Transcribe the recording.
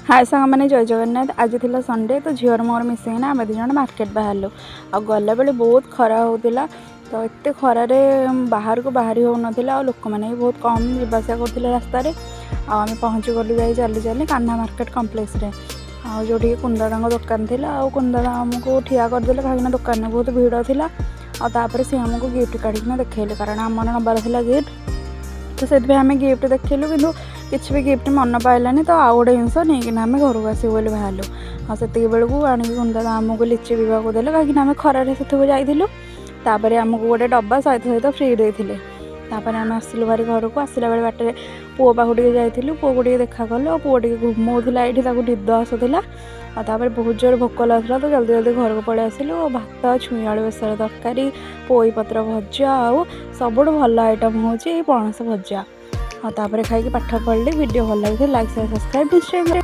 ହାଏ ସାଙ୍ଗମାନେ, ଜୟ ଜଗନ୍ନାଥ। ଆଜି ଥିଲା ସଣ୍ଡେ, ତ ଝିଅର ମୋର ମିଶିକିନା ଆମେ 2 ଜଣ ମାର୍କେଟ ବାହାରିଲୁ। ଆଉ ଗଲାବେଳେ ବହୁତ ଖରା ହେଉଥିଲା, ତ ଏତେ ଖରାରେ ବାହାରକୁ ବାହାରି ହେଉନଥିଲା ଆଉ ଲୋକମାନେ ବି ବହୁତ କମ୍ ଯିବା ଆସିବା କରୁଥିଲେ ରାସ୍ତାରେ। ଆଉ ଆମେ ପହଞ୍ଚିଗଲୁ ଯାଇ ଚାଲି ଚାଲି କାହ୍ନା ମାର୍କେଟ କମ୍ପ୍ଲେକ୍ସରେ, ଆଉ ଯେଉଁଠିକି କୁନ୍ଦନଙ୍କ ଦୋକାନ ଥିଲା। ଆଉ କୁନ୍ଦନ ଆମକୁ ଠିଆ କରିଦେଲେ, କାହିଁକିନା ଦୋକାନରେ ବହୁତ ଭିଡ଼ ଥିଲା। ଆଉ ତାପରେ ସେ ଆମକୁ ଗିଫ୍ଟ କାଢ଼ିକିନା ଦେଖେଇଲେ, କାରଣ ଆମର ନେବାର ଥିଲା ଗିଫ୍ଟ। ତ ସେଥିପାଇଁ ଆମେ ଗିଫ୍ଟ ଦେଖିଲୁ, କିନ୍ତୁ କିଛି ବି ଗିଫ୍ଟ ମନ ପାଇଲାନି। ତ ଆଉ ଗୋଟେ ଜିନିଷ ନେଇକିନା ଆମେ ଘରକୁ ଆସିବୁ ବୋଲି ବାହାରିଲୁ। ଆଉ ସେତିକି ବେଳକୁ ଆଣିକି କୁନ୍ଦନ ଆମକୁ ଲିଚି ପିଇବାକୁ ଦେଲେ, କାହିଁକିନା ଆମେ ଖରାରେ ସେଠୁକୁ ଯାଇଥିଲୁ। ତାପରେ ଆମକୁ ଗୋଟେ ଡବା ସହିତ ସହିତ ଫ୍ରି ଦେଇଥିଲେ। ତାପରେ ଆମେ ଆସିଲୁ ଭାରି ଘରକୁ। ଆସିଲା ବେଳେ ବାଟରେ ପୁଅ ପାଖକୁ ଟିକେ ଯାଇଥିଲୁ, ପୁଅକୁ ଟିକେ ଦେଖା କଲୁ। ଆଉ ପୁଅ ଟିକେ ଘୁମଉଥିଲା ଏଇଠି, ତାକୁ ନିଦ ଆସୁଥିଲା। ଆଉ ତାପରେ ବହୁତ ଜୋରେ ଭୋକ ଲାଗୁଥିଲା, ତ ଜଲ୍ଦି ଜଲ୍ଦି ଘରକୁ ପଳେଇ ଆସିଲୁ। ଆଉ ଭାତ, ଛୁଇଁ ଆଳୁ ବେସର ତରକାରୀ, ପୋଇ ପତ୍ର ଭଜା ଆଉ ସବୁଠୁ ଭଲ ଆଇଟମ୍ ହେଉଛି ଏଇ ପଣସ ଭଜା। ଆଉ ତାପରେ ଖାଇକି ପାଠ ପଢ଼ିଲି। ଭିଡ଼ିଓ ଭଲ ଲାଗିଥିଲେ ଲାଇକ୍, ସେୟାର, ସବସ୍କ୍ରାଇବ୍ ନିଶ୍ଚୟ କରିବେ।